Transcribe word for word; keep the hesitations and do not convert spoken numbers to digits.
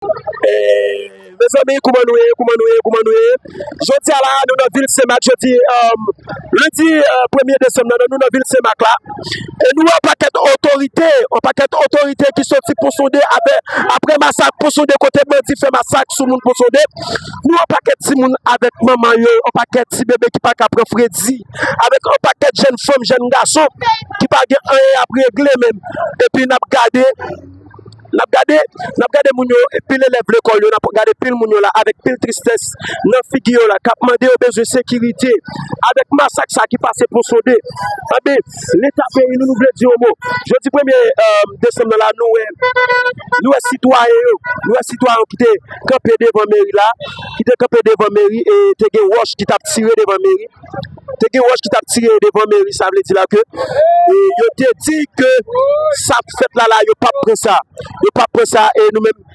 E, mezanmi, kouman nou ye? Kouman nou ye? Kouman nou ye? Jodi a la, nou nan vil Senmak. Jodi, um, lendi, uh, premye desanm nan, nou nan vil Senmak la. E nou wè pakèt otorite, yon pakèt otorite ki soti Pon Sonde apre, apre masak Pon Sonde, kote bandi fè masak sou moun Pon Sonde. Nou wè pakèt timoun avèk manman yo, yon pakèt ti bebe ki pa ka pran fredi, avèk yon pakèt jèn fanm, jèn gason ki pa gen anyen y ap regle menm. Epi n ap gade, n ap gade, n ap gade moun yo, pil elèv lekòl yo, n ap gade pil moun yo la avèk pil tristès nan figi yo la, k ap mande yo bezwen sekirite. Avèk masak sa ki pase Pon Sonde, anben, Leta peyi nou, nou vle di yon mo. Jodi premye, eh, desanm nan la, nou wè, nou wè sitwayen yo, nou wè sitwayen yo ki te kanpe devan meri la, ki te kanpe devan meri e te gen wòch ki t ap tire devan meri. Te gen wòch ki t ap tire devan meri, sa vle di la ke, e, yo te di ke sa ap fèt la la, yo p ap pran sa. Yo p ap pran sa e nou menm,